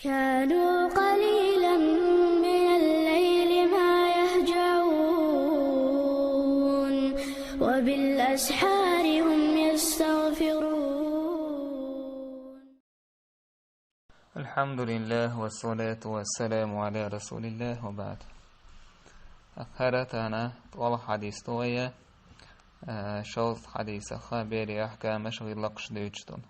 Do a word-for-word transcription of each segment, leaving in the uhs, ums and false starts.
كانوا قليلا من الليل ما يهجعون، وبالأسحار هم يستغفرون. الحمد لله والصلاة والسلام على رسول الله وبعد. Хара тана тӀола хьадис тоя, а, шовзткъа хьадисаха бери ахкамаш гӀиллакхаш дуьйцуш долу.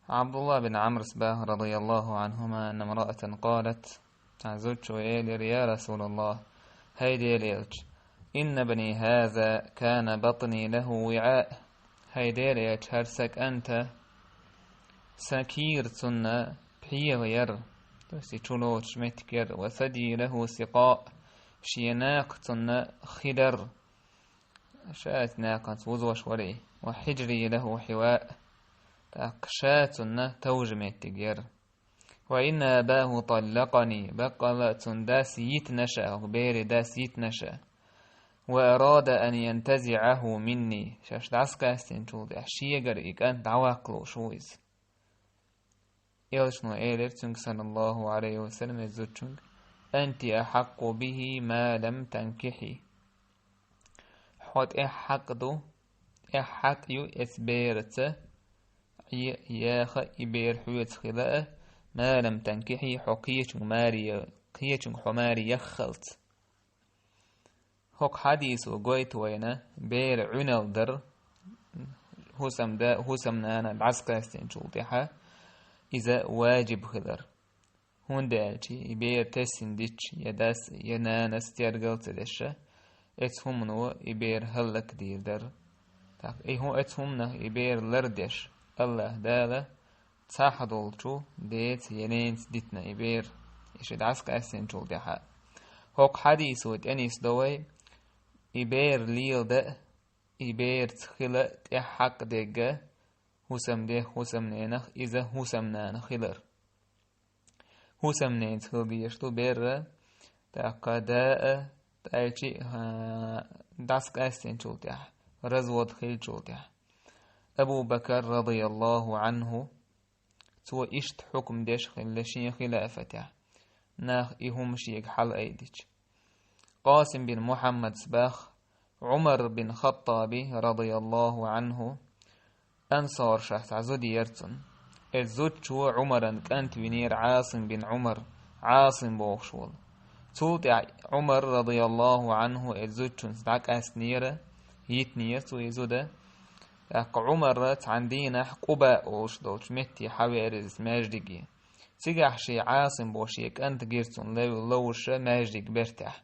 عبد الله بن عمرو بن العاص رضي الله عنهما أن امرأة قالت: Цхьа зудчо элира: «Я Расулаллах, хӀай Делан элча, إن ابني هذا كان بطني له وعاء». ХӀай Делан элча, хӀара сан кӀанта, сан кийра цунна пхьегӀа яра, то есть и чулоцуш меттиг яра, «وثديي له سقاء», шен накха цунна хи дара. Ша цу накханца вузош вара и. «وحجري له حواء», тӀаккха ша цунна товжа меттиг яра. «وإن أباه طلقني», баккъалла а цуьнан дас йитина ша, хӀокху беран дас йитина ша. «وأراد أن ينتزعه مني», шаьш дӀасакъаьстинчул тӀаьхьа шегара и кӀант дӀаваккха лууш ву иза. Элчано элира цуьнга, саллаллаху Ӏалайхи ва саллам, иза зудчуьнга: «أنت أحق به ما لم تنكحي». Хьо тӀехь хьакъ ду, тӀехь хьакъ ю эцу бераца, Ӏе-, яха и бер хьоьца хила а, «ما لم تنكحي», хьо кхечуьнга маре, кхечуьнга хьо маре яххалц. ХӀокху хьадисо гойту вайна бер Ӏуьналла дар, хӀусамда-, хӀусамнана дӀасакъаьстинчул тӀаьхьа иза ваджиб хилар. ХӀунда аьлча и бер тесна дича, я дас, я нанас тергал ца деш, эцу хӀумано и бер хӀаллакдийр дара. ТӀаккха и хӀу-, эцу хӀуманах и бер лардеш, АллахӀ Дала цхьаъ долчу деца я ненаца дитина и бер, и ши дӀасакъаьстинчул тӀаьхьа. ХӀокху хьадисо тӀе нисдо вай, и бер леладан а, и берца хила а тӀехь хьакъ дерг а хӀусамдех, хӀусамненах, иза хӀусамнана хилар. ХӀусамненца хила дезаш ду бер а, тӀаккха да а, тӀайчи а, дӀасакъаьстинчул тӀаьхьа, развод хилчул тӀаьхьа. Абу Бакар, радияллаху Ӏанху, цо иштта хьукам деш хилла шен хилафатехь, нах и хӀума шега хьалаайдича. Къасим бин Мухьаммадс баха, Ӏумар бин Хаттаби, радияллаху Ӏанху, ансаршах цхьа зуда яра цунна. Эцу зудчо Ӏумаран кӀант винера, Ӏасим бин Ӏумар, Ӏасим бохуш волу. Цул тӀаьхьа Ӏумар, радияллаху Ӏанху, эцу зудчуьнца дӀакъаьстинера, йитинера цо и зуда. ТӀаккха Ӏумар цхьана дийнахь Къуба олуш долчу метте хьавеара иза маьждиге. Цигахь шен Ӏасим боху шен кӀант гира цунна лев-, ловзуш маьждиг бертехь.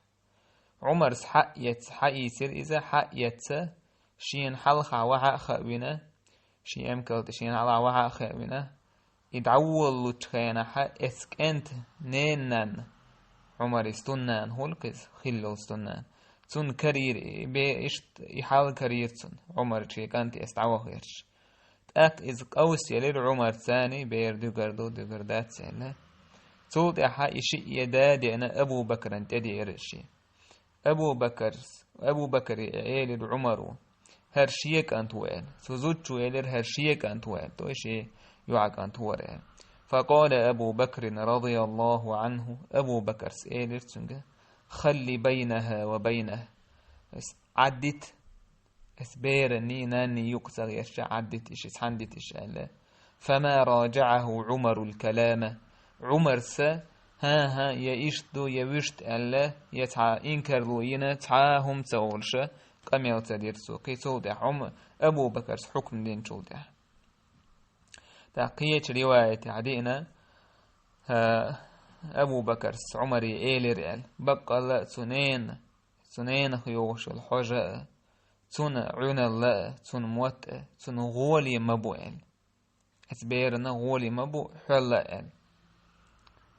Ӏумарс хьаэцна, хьаийцира иза, хьаэцна, шена хьалха вахьа а хаавина, шен эмкал тӀе шена хьалха вахьа а хаавина, и дӀаволлучу хенахь эцу кӀентан ненан нанна, Ӏумаран стуннана хуьлу-кх иза, хилла йолу стуннана, цунна карийра и бе-, иштта и хьал карийра цунна, Ӏумар шен кӀант эцна дӀавахарча. ТӀаккха иза къовсаелира Ӏумарца, царний бер дуьгур ду, дуьгур дац аьлла. Цул тӀаьхьа и шиъ я да а деана, Абу Бакран тӀедеара шен. Абу Бакарс, Абу Бакаре элира Ӏумаро: «ХӀара шен кӀант ву», — аьлла. Цу зудчо элира: «ХӀара шен кӀант ву», — аьлла, то есть шен йоӀан кӀант ву хӀара аьлла. فقال أبو بكر رضي الله عنه, Абу Бакарс элира цуьнга: «خل بينها وبينه». Ас Ӏаддита, ас беранний, нанний юкъа ца гӀерташ Ӏаддита, иша цхьаьна дита иша аьлла. فما راجعه عمر الكلام. Ӏумарса: «ХӀан-хӀа, я иштта ду, я вуьшта», — аьлла, я цхьа инкарло йина, цхьа а хӀума ца олуш, къамел ца дира цо. Кхин цул тӀаьхьа Ӏума-, Абу Бакарс хьукам динчул тӀаьхьа. ТӀаккха кхечу риваятехь диъна, а, Абу Бакарс Ӏумаре элира аьлла: «Баккъалла а цу ненан, цу ненах йогӀуш йолу хьожа а, цунна Ӏуьналла а, цунна мотт а, цунна гӀоле ма бу», — аьлла. «Эцу берана гӀоле ма бу, хьоьлла», — аьлла.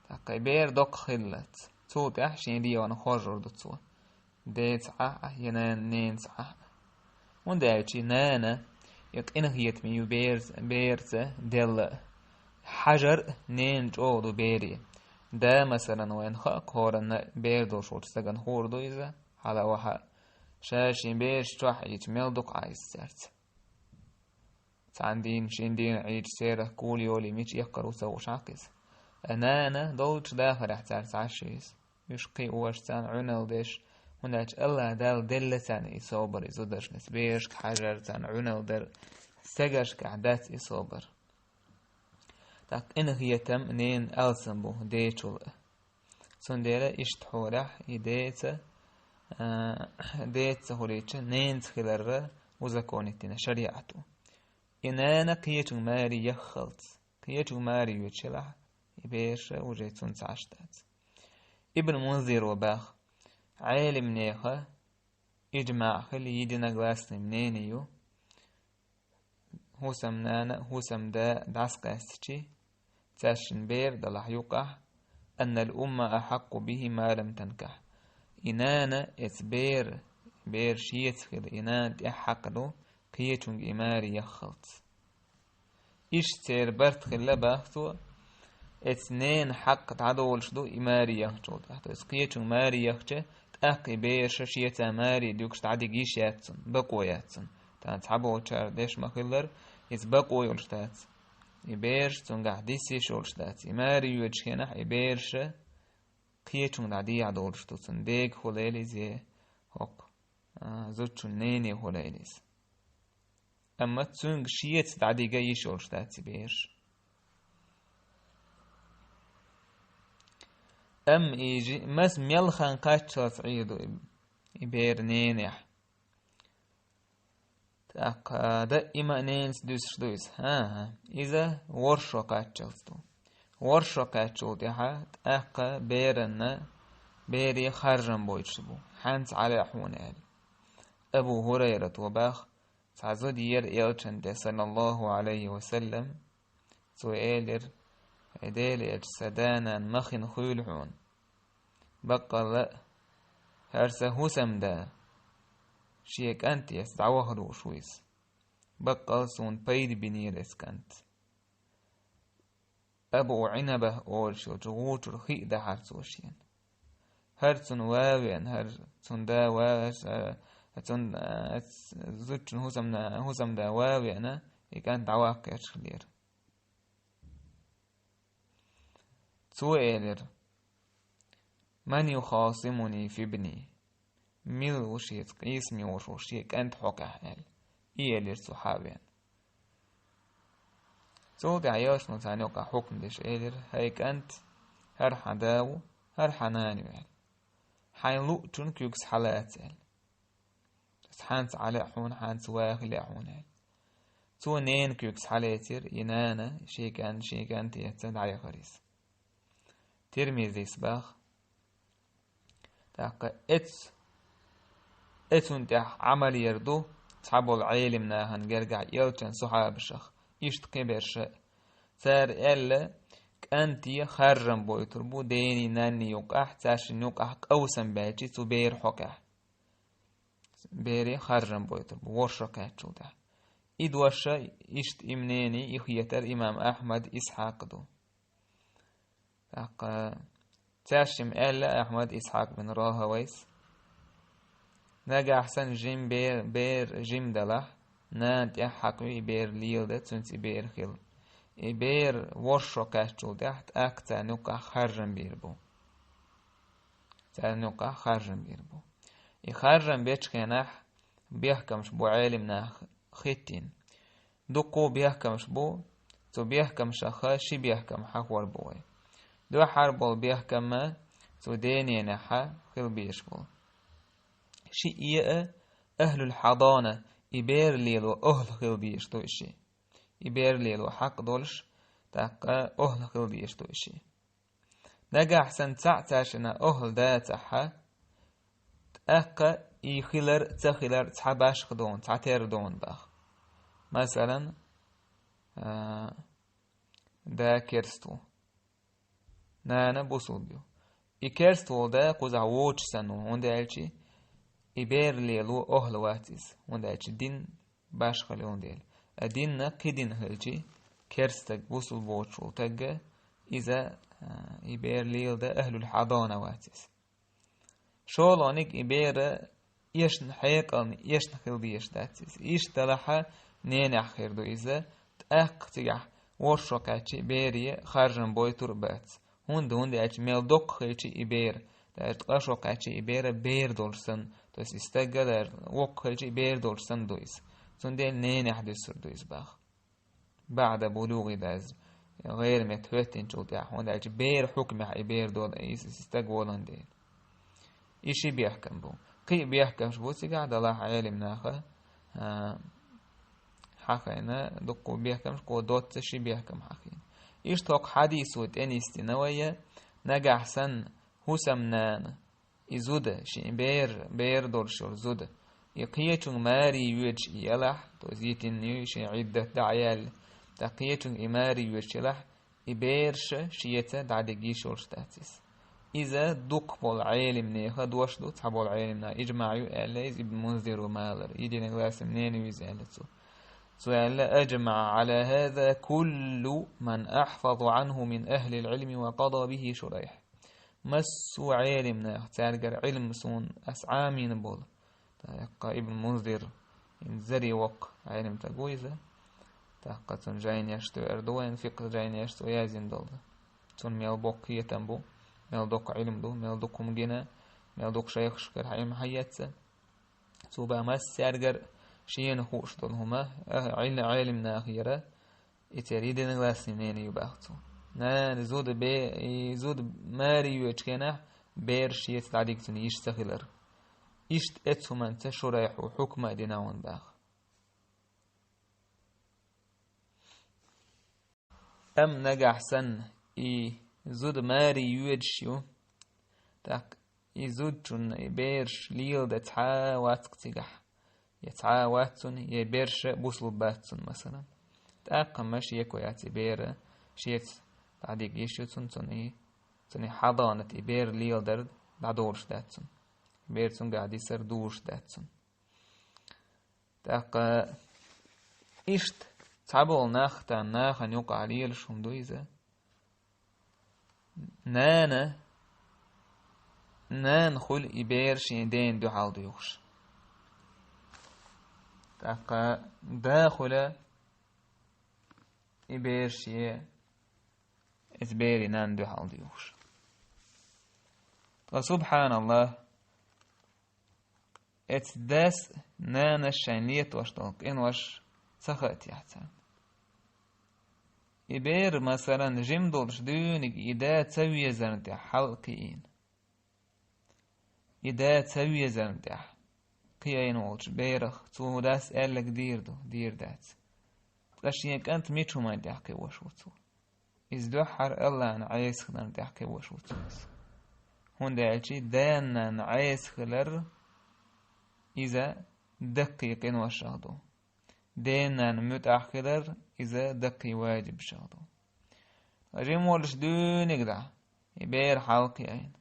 ТӀаккха и бер доккха хиллалц. Цул тӀаьхьа шен дегӀана хоржур ду цо. Деца Ӏа а, я нан-, ненаца Ӏа а. ХӀунда аьлча нана, и къинхетаме ю берца, берца делла а. Хьажар а ненан чӀогӀа ду бере. Да, масалан, вайна хаьа, кхоранна бер долуш волчу стагана хуур ду иза, хьала а вахьа а. Ша шен бераш чохь Ӏийча мел дукха Ӏа иза цаьрца. Цхьана дийнахь, шина дийнахь Ӏийча церах кула йолий мича эккхар ву ца хууш хьакха иза. А нана долчу дахарехь цаьрца Ӏаш ю иза. Уьш кхин а ваша царна Ӏуналла деш, хӀунда аьлча АллахӀ Дала делла царна и собар, и зударшна, берашка хьажар, царна Ӏуналла дар, стегаршкахь дац и собар. ТӀаккха къинхетам ненан алсам бу дечул а. Цундела иштта хьолехь и деца, а, деца ца хуьлийча, ненца хиларра узаконить дина шариӀато. И нана кхечунга маре яххалц, кхечунга маре йоьдуш елахь, и бераш уже цунца Ӏаш дац. Ибн Мунзиро баха, Ӏелимнеха иджмаъ хила, единогласный мнение ю, хӀусамнана а, хӀусамда а дӀасакъаьстичи, цаьршинна бер далахь юкъахь, أن الأم أحق به ما لم تنكح. И нана эца бер, бер шеца хила, и нана тӀех хьакъ ду, кхечунга и маре яххалц. Иштта церан барт хилла баха цо, эца ненан хьакъ дӀадолуш ду и маре яхчул тӀаьхьа. То есть кхечунга маре яхча, тӀаккха и бераш шеца маре дуьгуш дӀадига йиш яц цунна, бакъо яц цунна. Тхан цхьаболчара деш ма-хиллара, иза бакъо йолуш дац. И бераш цуьнгахь диса йиш йолуш дац. И маре йоьдуш хенахь, и бераш кхечунга дӀадехьа долуш ду цунна, дега хуьлийла иза, хӀокху, а, зудчун нене хуьлийла иза. Амма цуьнга шеца дӀадига йиш йолуш дац и бераш. Амма и жи-, мас-, мел хан кхаччалц Ӏийр ду и, и бер ненехь. ТӀаккха даима а ненца дуьсуш ду иза. ХӀан-хӀа, иза ворхӀ шо кхаччалц ду. ВорхӀ шо кхаьччул тӀаьхьа тӀаккха беранна, бере харжам бойтуш бу, хьанца Ӏа лаьа хьуна аьлла. Абу ХӀурайрата баха, цхьа зуда яра элчан тӀе, саллаллаху Ӏалайхи ва саллам, цо элира: «ХӀай Делан элча, сан да-нана ма хин хуьйла хьуна. Баккъалла а, хӀара сан хӀусамда шен кӀант эца дӀаваха лууш ву иза. Баккъалла суна пайда бинера эца кӀант». Абу Ӏинабах олуш йолчу гӀу чуьра хи а дахьара цо шена. ХӀара цунна ва а веана, хӀара цунна да ва а, хӀара цунна, а, зудчун хӀусамна-, хӀусамда ва а веана, и кӀант дӀаваккха гӀерташ хилира. Цо элира: «Ман юхасимуни фи ибни?» Мила ву шеца къийсаме волуш шен кӀант хьокъехь аьлла. И элира цо хьа а веана. Цул тӀаьхьа элчано царна юкъахь хьукам деш элира: «ХӀай кӀант, хӀара хьан да ву, хӀара хьан нана ю», аьлла. «Хьайн луъчун куьйгас хьалаца», аьлла. «Хьанца Ӏа лаьа хьуна, хьанца ваха лаьа хьуна», аьлла. Цо ненан куьйгас хьалецира, и нана шен кӀант, шен кӀант эца дӀаяхара иза. Тирмизис баха. ТӀаккха эц-, эцунна тӀехь Ӏамал яр ду цхьаболу Ӏелим нахана гергахь элчан сахьабашах, иштта кхиберша а. Цара аьлла, кӀанте харжам бойтур бу дений, нанний юкъахь, цаьршинна юкъахь къовсам баьлчи цу беран хьокъехь. Бере харжам бойтур бу, ворхӀ шо кхаьччул тӀаьхьа. И дош а, иштта и мнение, и хетар имам Ахьмад, Исхьакъ ду. ТӀаккха цаьршимма аьлла Ахьмад Исхьакъ бин Рахавайс: «Нагахь санна жима бер, бер жима далахь, нана тӀехь хьакъ ю и бер леладан, цуьнца и бер хила. И бер ворхӀ шо кхаьччул тӀаьхьа тӀаккха царна юккъахь харжам бийр бу». Царна юккъахь харжам бийр бу. И харжам бечу хенахь бехкамаш бу Ӏелим нах хӀиттийна. Дуккха а бехкамаш бу, цу бехкамашах ши бехкам хьахор бу вай. Дуьххьара болу бехкам а цу дененехь хила безаш болу. Шиъ а ахьлул хьадана, и бер лело охьла хила безаш ду и шиъ. И бер лело хьакъ долуш, тӀаккха охьла хила дезаш ду и шиъ. Нагахь санна цхьаъ цаьршинна охьла дацахь, тӀаккха и хилар а, ца хилар а цхьа башха ду, цхьатерра ду баха. Масалан, а, да керст ву, нана бусулба ю. И керст волу да кхузахь воцуш санна ву, хӀунда аьлча и бер лело охьла вац иза, хӀунда аьлча дин башхалла ю дела. А динна кхин дин хилчи, керст стаг, бусулба воцуш волу стаг, иза, а, и бер леладан ахьлул хьадана вац иза. ШолгӀаниг, и бер эшна, хьекъална эшна хила дезаш дац иза. Иштта далахь, ненехь хир ду иза, тӀаккха цигахь ворхӀ шо кхаьччи бере харжам бойтур а бац. ХӀунда, хӀунда аьлча мел доккха хилчи и бер, даже ткъа шо кхаьччи и бер бер долуш санна, то есть и стагга даже воккха хилчи и бер долуш санна ду иза. Цундела ненехь дуьсур ду иза баха. БаӀда булугӀи, даже гӀайр метта хӀоьттинчул тӀаьхьа, хӀунда аьлча бер хьукмехь и бер долу, и стаг волан дела. И ши бехкам бу. Кхин а бехкамаш бу цигахь, делахь Ӏелим наха, а, хьахийна, дуккха бехкамаш, кхо доцца ши бехкам хьахийна. Иштта хӀокху хьадисо тӀе нисдина вай, нагахь санна хӀусамнана, и зуда, шен бер, бер долуш йолу зуда, и кхечунга маре йоьдуш и елахь, то есть йитина ю шен Ӏиддат дӀа а яьлла, ткъа кхечунга и маре йоьдуш елахь, и бераш шеца дӀадига йиш йолуш дац иза. Иза дукхахболу Ӏелимнеха дош ду, цхьаболу Ӏелимнаха ижмаъ ю аьлла, иза Ибн Мунзиро ма аллара, единогласный мнение ю иза аьлла цо. Цо аьлла: «أجمع على هذا كل من أحفظ عنه من أهل العلم وقضى به شريح». Массо а Ӏелимнах, цаьргара Ӏилма суна ас Ӏамийна болу, тӀаккха Ибн Мунзир, хӀинца Заре воккха Ӏелим стаг ву иза. ТӀаккха цуьнан жайнаш тоьар ду вайна, фикъхӀ жайнаш цо яздина долу. Цунна мел боккха хетам бу, мел доккха Ӏилма ду, мел дукха хӀума гина, мел дукха шайхашкара хьаэцна хьаэцна. Цо бан массаьргара шена хууш долу хӀума, а, Ӏилма Ӏелимнахера, и церан единогласный мнение ю баха цо. Нана зуда бе-, и зуда маре йоьдучу хенахь, бераш шеца дӀадига цунна йиш ца хилар. Иштта эцу хӀуманца Шурайхьо хьукма а дина ван баха. Амма нагахь санна, и зуда маре йоьдуш ю, тӀаккха и зудчунна и бераш леладан цхьа а вац-кх цигахь, я цхьа а вац цунна, я бераш а бусалба бац цунна, масала. ТӀаккха ма шеко яц и бер, шеца дӀадига йиш ю цунна, цунна и, цунна и хьадонат, и бер леладар дӀадолуш дац цунна. Бер цуьнгахь дисар дузуш дац цунна. ТӀаккха иштта цхьаболу нах, тхан нахана юкъахь лелаш хӀума ду иза. Нана, нана хуьлу и бер шен дена дуьхьал дуьйхуш. ТӀаккха да хуьлу и бер шен, эцу берийн нанна дуьхьал дуьйхуш. Ткъа, субхьаналлахӀ, эцу дас а, нанас а шайн летош долу къинош ца хаьа техь царна. И бер, масалан, жима долуш дуьйна и да ца везарна тӀехь хьалакхиийна. И да ца везарна тӀехь кхиийна волчу берах цо дас аьлларг дийр ду, дийр дац. Ткъа шен кӀант мичу хӀуманна тӀехь кхиош ву цо? Иза дуьххьара Аллахьна Ӏеса хиларна тӀехь кхиош ву цо иза. ХӀунда аьлча дена-нанна Ӏеса хилар иза даккхий къиношах ду. Дена-нанна муьтӀахь хилар иза даккхий ваджибашах ду. Жима волуш дуьйна дӀа и бер хьалакхиийна,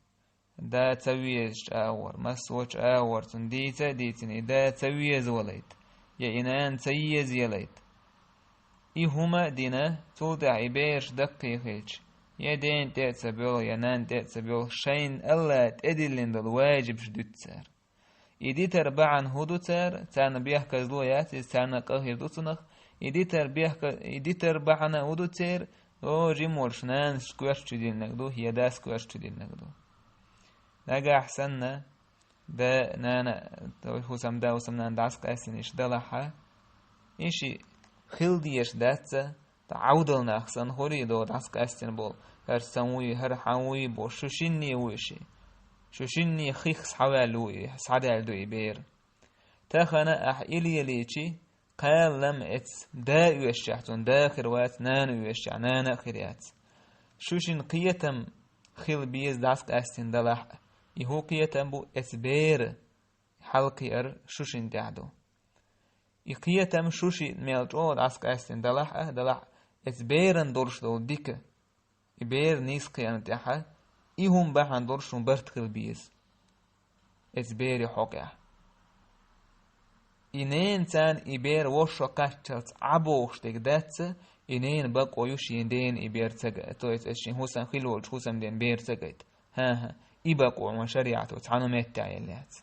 да ца везачу агӀор, массочу агӀор цунна дийца а дийцина, и да ца везавалийта, я и нана ца езаялийта. И хӀума а дина, цул тӀаьхьа и бераш даккхий хилча, я дена тӀе а ца боьлху, я нанна тӀе а ца боьлху, шайна Аллахьа тӀедиллина долу ваджибаш дуьту цара. И дитар бахьана хӀун ду цара? Царна бехказло яц иза, царна къа хир ду цунах. И дитар бехка-, и дитар бахьана хӀун ду церан? О, жима волуш нанас коьрта чу диллинарг ду, я дас коьрта чу диллинарг ду. Нагахь санна, да, нана, хӀусамда, хӀусамнана дӀасакъаьстина иштта далахь, и шиъ хила дезаш дац, ткъа Ӏовдал нах санна хуьлий, догӀу дӀасакъаьстина болу, хӀара сан вуй, хӀара хьан вуй бохуш, шу шинне вуй ши. Шу шинне хих схьаваьлла ву и, схьадаьлла ду и бер. Тахана ахь и лелийчи, кхаллам эцу да оьшучехь, цунна да хир вац, нана оьшучехь, нана а хир яц. Шу шина кхетам хила беза дӀасакъаьстина далахь а, и хӀун кхетам бу, эцу бера хьалакхиар шу шина тӀехь ду. И кхетам шу шиъ мел чӀогӀа дӀасакъаьстина далахь а, далахь, эцу беран долуш долу дика, и бер нийса кхиарна тӀехьа, и хӀума бахьана долуш шун барт хила беза эцу берийн хьокъехь. И ненан царна и бер вовшах кхаччалц Ӏа бохуш дерг дац, и ненан бакъо ю шен дена и бер ца гайта, то есть эцу шен хӀусам хила волчу хӀусамден бер ца гайта. ХӀан-хӀа, и бакъо хьуна шариӀато цхьана меттехь елла яц.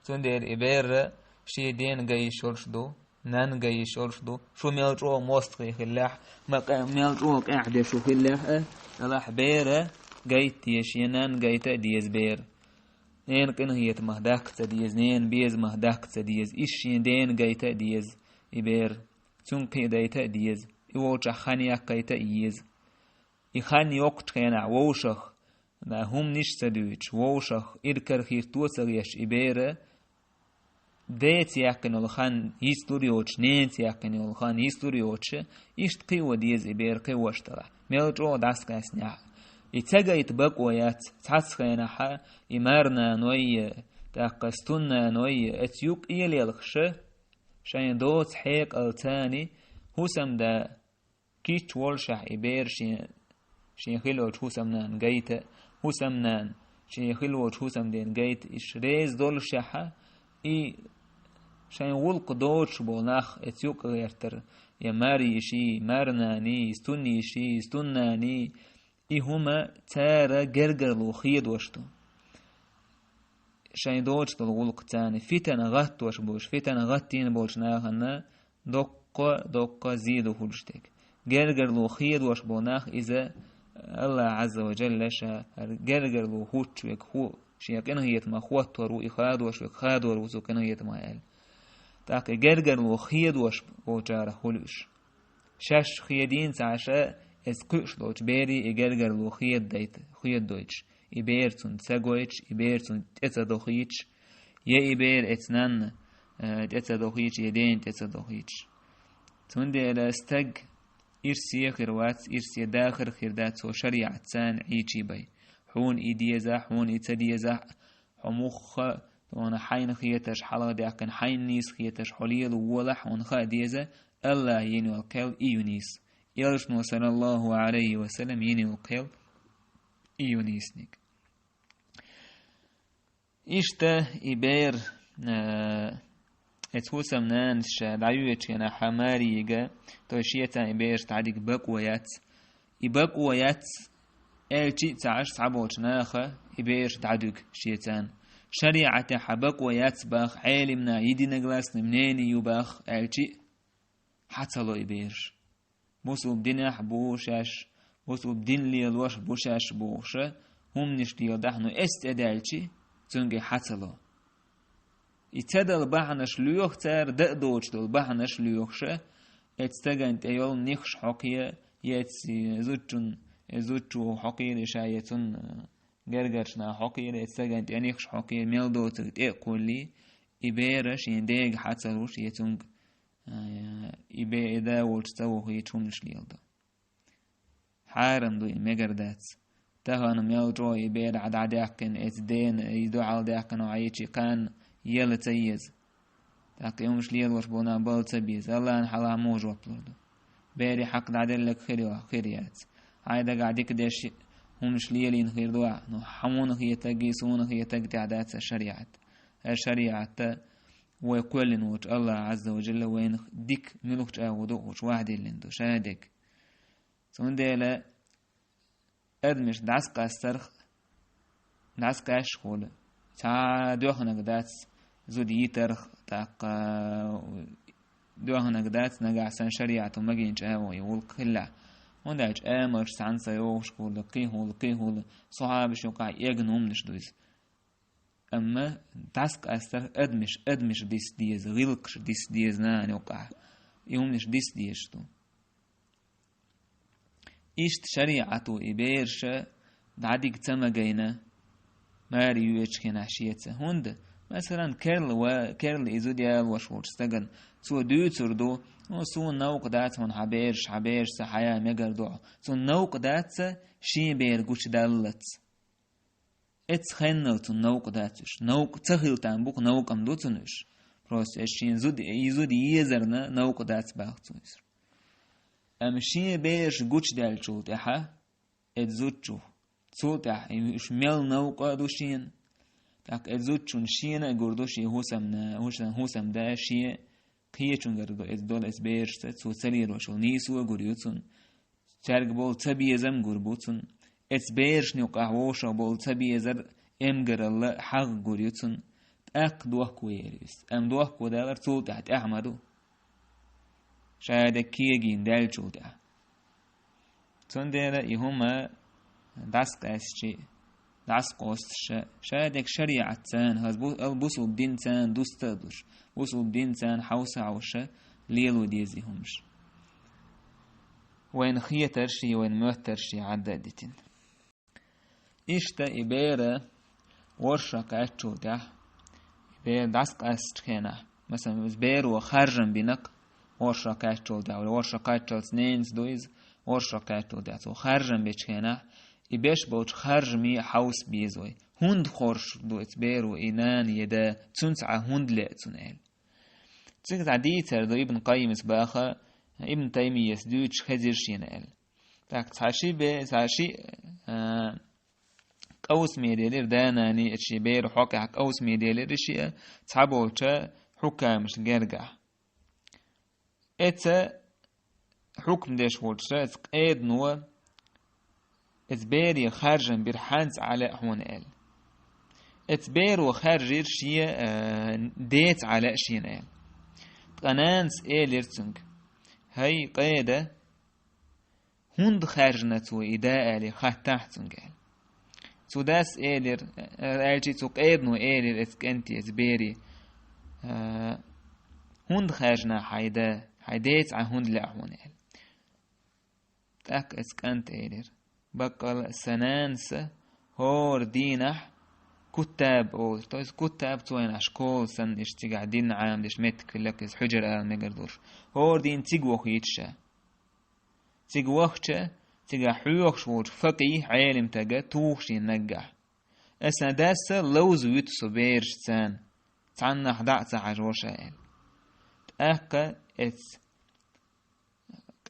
Цундела и бер шен дена ган йиш йолуш ду, Нанна гай йиш йолуш ду. Шу мел чӀогӀа мостагӀий хиллехь, ма къа-, мел чӀогӀа къаьхьа деш шу хиллехь а, делахь бер гайта деза, шен нанна гайта а деза бер. Ненан къинхетамах даккха ца деза, ненан безамах даккха ца деза, иштта шен дена гайта а деза и бер. Цуьнга кхиадайта а деза, и волчохь хан яккхайта а еза. И хан йоккхучу хенахь вовшах, да, хӀуманаш а ца дуьйцуш, вовшах иракарахӀитто а ца гӀерташ и бер, деца яьккхина йолу хан йицлур йоцуш, ненаца яьккхина йолу хан йицлур йоцуш, иштта кхио деза и бер кхин ваша делахь, мел чӀогӀа дӀасакъаьстинехь а. И ца гайта бакъо яц, цхьацца хенахь а и марнаной, тӀаккха стуннаной, оцу юккъе лелхаш, шайн доцу хьекъалца царна хӀусамда кийча воллушехь и бер шен, шен хилла волчу хӀусамнанна гайта, хӀусамнана шен хилла волчу хӀусамдена гайта, иштта реза доллушехь а, и шайн гӀуллакх доцуш болу нах оцу юккъе гӀертар, я марйиший, марнаний, стуннийший, стуннаний, и хӀума цара гергарло хедош ду. Шайн доцуш долу гӀуллакх царна фитана гӀаттош болуш, фитана гӀаттийна болчу нахана доккха, доккха зен ду хуьлуш дерг. Гергарло хедош болу нах иза, АллахӀ Ӏазза ва Джалла ша хӀара гергарло хӀуттуш верг хӀу, шен къинхетамах хӀоттор ву, и хадош верг хадор ву цу къинхетамах аьлла. ТӀаккха и гергарло хедош болчарах хуьлу уьш. Шаьш хедийна ца Ӏаш а, иза кхуьуш долчу бере и гергарло хедадайта, хедадойтуш, и бер цунна ца гойтуш, и бер цунна тӀе ца дохуьйтуш, я и бер оцу нанна, э, тӀе ца дохуьйтуш, я дена тӀе ца дохуьйтуш. Цундела стаг ирсе хир вац, ирсе дахар хир дац цо шариӀатца Ӏийчи бен. Хьуна и дезахь, хьуна и ца дезахь, хьо мухха, хьуна хьайна хеташ, хьалха даьккхина хьайна нийса хеташ, хьо лела волахь, хьуна хаа деза, АллахӀа йина йолу кхел и ю нийса. Элчано, саллаллахӀу Ӏалайхи ва саллам, йина йолу кхел и ю нийсаниг. Иштта и бер, э, оцу хӀусамнанас ша дӀайоьдучу хенахь марйига, то есть шеца и бераш дӀадига бакъо яц. И бакъо яц аьлчи а ца Ӏаш цхьаболчу наха и бераш дӀадуьгу шеца. ШариӀатехь бакъо яц баха, Ӏелимна единогласный мнение ю баха аьлчи а, хьа ца ло и бераш. Бусулба динехь бу шаьш, бусулба дин лелош бу шаьш бохуша, хӀуманаш леладахь, ну эс тӀедаьлчи, цуьнга хьа ца ло. И ца дала бахьанаш лоьху цара, дан а доцуш долу бахьанаш лоьхуша, эцу стагана тӀе йолу нихаш хьокхе, я эцу зудчун, зудчо хьокхийра ша, я цунна гергарчу наха хьокхийра, эцу стагана тӀе нихаш хьокхе, мел доцург тӀе а кхуллий, и бера шен дега хьа ца луш, я цуьнга а, и бе-, и да волчу ца вохуьйтуш хӀуманаш леладо. Хьарам ду и, мегар дац. Тахана мел чӀогӀа и бер а дӀадаьккхина, эцу дена, и дуьхьал даьккхина Ӏийчи кханна яла ца еза. ТӀаккха и хӀуманаш лелош болу нах бала ца беза, АллахӀна хьалха муха жоп лур ду? Берийн хьакъ дӀаделларг хир ю, хир яц. Хьайн дагахь дика деш хӀуманаш лелийна хир ду ахь, ну хьуна хетарг, суна хетарг тӀехь дац аса шариӀат. Аса шариӀатта вай кхоьллина волчу АллахӀа Ӏазза ва Джалла вайна дика муьлхачу агӀо ду а хууш ваьхьаделлина ду, ша дерг. Цундела адамаш дӀасакъастарх, дӀасакъаьсташ хуьлу. Цхьа доьхнаг дац зуда йитарх, тӀаккха доьхнаг дац нагахь санна шариӀато магийначу агӀо и гӀуллакх хилла. ХӀунда аьлча амалш цхьаьна ца йогӀуш хуьлу, кхин хуьлу, кхин хуьлу, сахьабаш юкъахь эгна хӀуманаш ду иза. Амма дӀасакъастарх адамаш, адамаш диса деза, гӀиллакхаш диса деза нахана юкъахь. И хӀуманаш диса дезаш ду. Иштта шариӀато и бераша дӀадига ца магийна, маре йоьдучу хенахь шеца. ХӀунда? Масалан, керла ва-, керла и зуда ялош волчу стагана цо дуьйцур ду: «Хьо, суна новкъа дац хьуна хьан бераш, хьан бераш ца хьая мегар ду хьо». Цунна новкъа дац шен бер гучудаллалц. Эццахь хеннал цунна новкъа дац уьш. Новкъа ца хила там бу-кх, новкъа-м ду цунна уьш. Просто эс шен зуда, и зуда езарна новкъа дац баха цо иза. Амма шен бераш гучудаьллачул тӀаьхьа, эцу зудчух, цул тӀаьхьа и уьш мел новкъа а ду шена. ТӀаккха эцу зудчунна шена а гур ду шен хӀусамна-, хӀусам-, хӀусамда шен кхечуьнгара ду эцу долу эцу берашца, цо ца лелош йолу нийсо а гур ю цунна. Цаьрга болу цабезам гур бу цунна. Эцу берашна юкъахь вовшах болу цабезар, эмгаралла, хьагӀ гур ю цунна. ТӀаккха дохко яр иза. Амма дохко далар цул тӀаьхьа тӀаьхьа ма ду. ша дерг кегийна даьллачул тӀаьхьа. Цундела и хӀума дӀасакъаьстача, дӀасакъоасташ, ша дерг шариӀатца, хаза бу-, ал бусулба динца дуста а душ, бусулба динца хьовса а хьовша, лело деза и хӀумаш. Вайна хетарш а, вайна моьттарш а Ӏадда а дитина. Иштта и бер ворхӀ шо кхаьччул тӀаьхьа, и бер дӀасакъаьстача хенахь, масала, из беро харжам бина-кх ворхӀ шо кхаьччул тӀаьхьа, вала ворхӀ шо кхаччалц ненас ду иза, ворхӀ шо кхаьччул тӀаьхьа цо харжам беча хенахь, и беш болча харжаме хьовса беза вай. ХӀунда хоржур ду эцца беро и нана, е да, цунца Ӏа хӀунда лаьа цунна аьлла. Цига цхьа дийцар ду Ибн Къаййимас баха, Ибн Таймийяс дуьйцуш хезира шена аьлла. ТӀаккха цхьа ши бе-, цхьа ши, а, къовсаме делира да-нана, эцу шен беран хьокъехь къовсаме делира шиъ, цхьаболчу хьукамашна гергахь. Эцца хьукам деш волчу эцца къедано, эцца бере харжам бира хьанца Ӏа лаьа хьуна аьлла. Эцца беро харжира шен, а, деца Ӏа лаьа шена аьлла. Ткъа нанас элира цуьнга: «ХӀай къеда, хӀунда хаьржина цо и да?» — аьлла, хаттахь цуьнга аьлла. Цу дас элира, аьлча цу къедано элира эцца кӀанте, эцца бере: «А, хӀунда хаьржина хьайн да, хьайн деца Ӏа хӀунда лаьа хьуна?» — аьлла. ТӀаккха эцца кӀанта элира: «Баккъала сан нанас хӀора дийнахь куттаб олуш». То есть куттаб цу хенахь школа санна, иштта цигахь дин Ӏамадеш меттиг хилла-кх иза, хьуьжар ала мегар долуш. ХӀора дийнахь цига вохуьйтуш ша. Цига вахча, цигахь хьоьхуш волчу факъихь, Ӏелим стага тухуш ю наггахь. Аса дас ловза вуьту со берашца, цхьаннах дӀа а ца хьажа ша аьлла. ТӀаккха эцца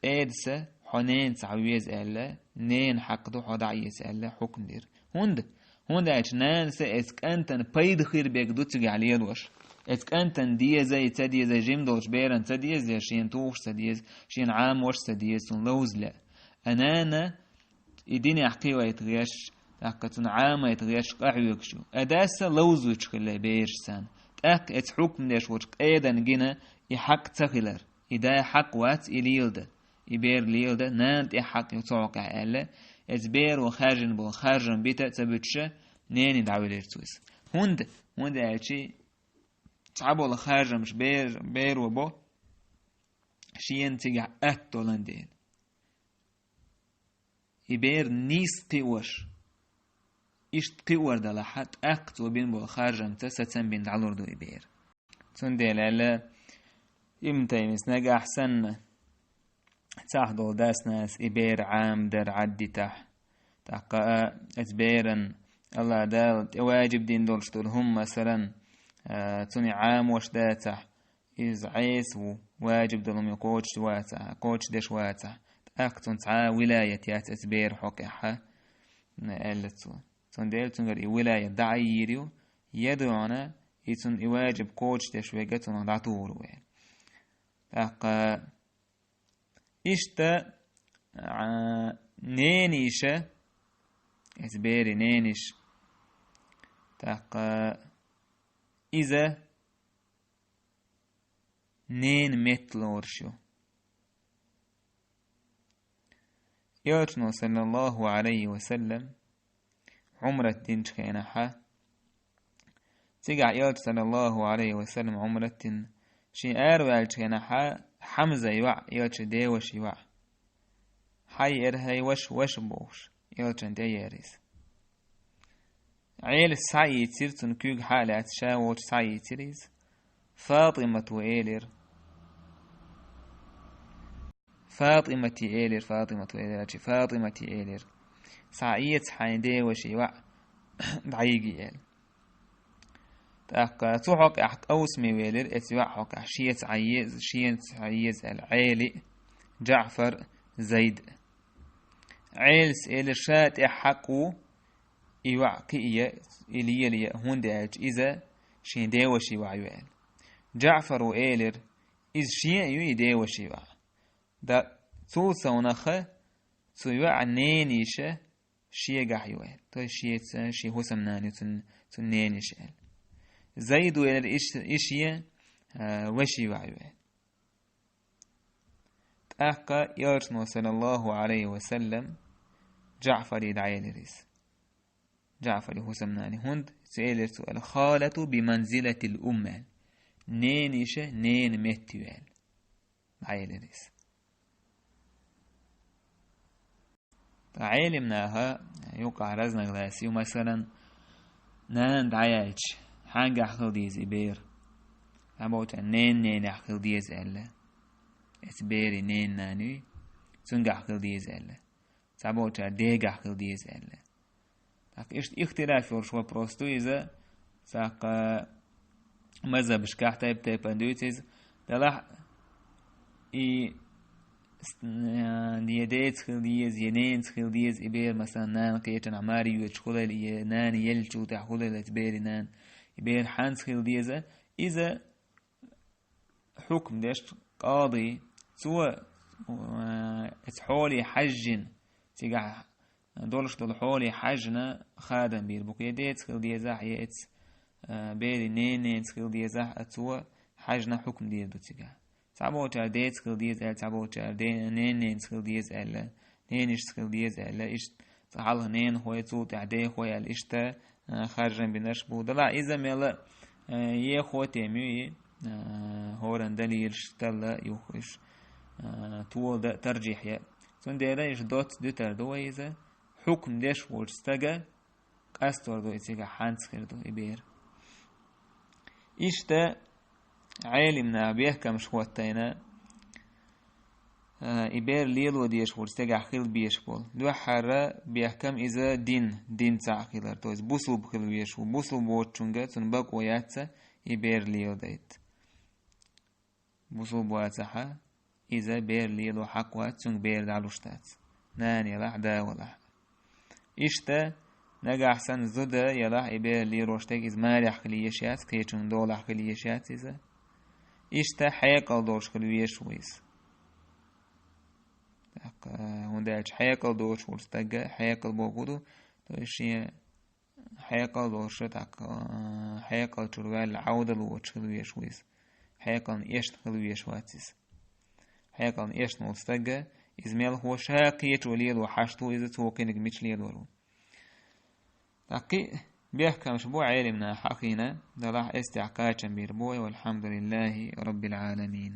къедас хьо ненаца веза аьлла, ненан хьакъ ду хьо дӀа а эца аьлла, хьукм дира. ХӀунда? ХӀунда аьлча нанас эцца кӀантана пайда хир берг ду цигахь лелош. Эцца кӀантана деза, и ца деза, жима долчу берана ца деза, я шена тухуш ца деза, шена Ӏамош ца деза, цунна ловза лаьа. А нана и динехь кхиавайта гӀерташ, тӀаккха цунна Ӏамайта гӀерташ къахьоьгуш ю. А дас ловзуьйтуш хилла берашца. ТӀаккха эцца хьукм деш волчу къедана гина и хьакъ ца хилар. И да хьакъ вац и леладан, и бер леладан, нана тӀе хьакъ ю цу хьокъехь аьлла, эцца беро хаьржина болу харжам бита а ца буьтуша, нене дӀавелира цо иза. ХӀунда? ХӀунда аьлча цхьаболу харжамаш бер-, беро бо, шена цигахь атта долан дела. И бер нийса кхиош. Иштта кхиор далахь, тӀаккха цо бина болу харжамца сацам бина дӀалур ду и бер. Цундела аьлла Ибн Таймис: нагахь санна цхьахдолу дас-нанас и бер Ӏамадар Ӏаддитахь, тӀаккха а, эцца беран Аллах Дала тӀе ваджиб дина долуш долу хӀума, масалан, а, цунна Ӏамош дацахь, иза Ӏеса ву, ваджиб долу хӀума кхочуш вацахь, кхочушдеш вацахь, тӀаккха цунна цхьа а вилаят яц эцца беран хьокъехь, аьлла цо. Цундела цуьнгара и вилаят дӀа а йийр ю, я дуьхьал и цунна и ваджиб кхочушдеш верг цунах дӀатухур ву аьлла. ТӀаккха иштта, а, ненийша, эцца беран ненийша, тӀаккха иза ненан метта лоруш ю. Элчано, саллаллаху Ӏалайхи ва саллам, Ӏумрат динчу хенахьа, цигахь Элча, саллаллаху Ӏалайхи ва саллам, Ӏумрат дина, шен араваьллачу хенахьа, Хьамза йоӀ, Элчан девашин йоӀ, хьаеара хӀай ваша, ваша бохуш, Элчанна тӀееара иза. Ӏелас схьаийцира цунна, куьйга хьа а лаьцна, ша волчу схьаийцира иза. ФатӀимата элира. ФатӀимата элира, ФатӀимата элира, чи ФатӀимата элира. Схьаэца хьайн девашин йоӀ дӀайига аьлла. ТӀаккха цу хьокъехь къовсаме велира, эцца йоӀ хьокъехь шеца Ӏан еза, шеца Ӏан еза аьлла, Ӏели а, ДжаӀфар а, Зайд а. Ӏелас элира, ша тӀехь хьакъ ву, и йоӀ кхиъе, и лелае, хӀунда аьлча иза шен девашин йоӀ ю аьлла. ДжаӀфара элира, иза шен а ю и девашин йоӀ. Да, цул совнаха цу йоӀан ненийша шегахь ю аьлла. То есть шеца, шен хӀусамнана ю цуьнан, цуьнан ненийша аьлла. Зайда элира, и ш-, и шен, а, вашин йоӀ ю аьлла. ТӀаккха Элчано, саллаллаху Ӏалайхи ва саллам, ДжаӀфаре дӀаелира иза. ДжаӀфаре хӀусамнане. ХӀунда цо элира цо аьлча, «الخالة بمنزلة الأم» аьлла. Ненайиша ненан метте ю аьлла. ДӀаелира иза. ТӀаккха Ӏелимнаха юкъахь разногласи ю, масалан, нана дӀаяьлча, хьангахь хила деза и бер? Цхьаболчара ненан ненехь хила деза аьлла. Эцу берийн ненан нана юй, цуьнгахь хила деза аьлла. Цхьаболчара дегахь хила деза аьлла. ТӀаккха иштта ихтилаф йолуш вопрос ду иза, цхьаккха мазхабашкахь тайп-тайпана дуьйцу иза. Делахь и с-, э, я деца хила деза, я ненаца хила деза и бер, масалан, нана кхечанхьа маре йоьдуш хуьлийла, я нана еллачул тӀаьхьа хуьлийла эцу берийн нана, и бер хьанца хила деза, иза хьукм деш къади, цо, э, эцу хьоле хьаьжжина, цигахь долуш долу хьоле хьаьжжина хадам бийр бу-кх, я деца хила дезахь, я эцу, э, берийн ненан ненаца хила дезахь, а цо хьаьжжина хьукм дийр ду цигахь. Цхьаболчара деца хила деза аьлла, цхьаболчара де-, ненан ненаца хила деза аьлла, ненайишца хила деза аьлла, иштта цкъа хьалха ненахой, цул тӀаьхьа дехой аьлла, иштта, а, харжам бинарш бу. Делахь иза мел а, а, ехо тема ю и, а, хӀоранна далилаш талла юхуш, а, тола дан таржихь ян. Цундела иштта доцца дуьтур ду вай иза, хьукм деш волчу стага къастор ду и цигахь хьанца хир ду и бер. Иштта Ӏелимнаха бехкамаш хӀоттийна, а, и бер лело дезаш волчу стагехь хила безаш болу. Дуьххьара бехкам иза дин, дин цхьаъ хилар, то есть бусулба хила везаш ву. Бусулба воцучуьнга цунна бакъо яц и бер леладайта. Бусулба вацахьа, иза бер лело хьакъ вац, цуьнга бер дӀалуш дац. Нана ялахь, да валахь. Иштта, нагахь санна зуда ялахь и бер лелош дерг, иза марехь хила езаш яц, кхечунна долахь хила езаш яц иза. Иштта хьекъал долуш хила везаш ву иза. ТӀаккха, хӀунда аьлча хьекъал долуш волу стага, хьекъал бохург ду, то есть шен хьекъал долуш, тӀаккха, хьекъал чуьра ваьлла Ӏовдал воцуш хила везаш ву иза. Хьекъална эшна хила везаш вац иза. Хьекъална эшна волу стага, иза мелхо ша кхечо лело хьашт ву иза, цо кхиниг мича лелор ву. ТӀаккха кхин а бехкамаш бу Ӏелимнаха хьахийна, делахь эстехь кхачам бийр бу вай, валхьамдулиллахи раббил Ӏаламин.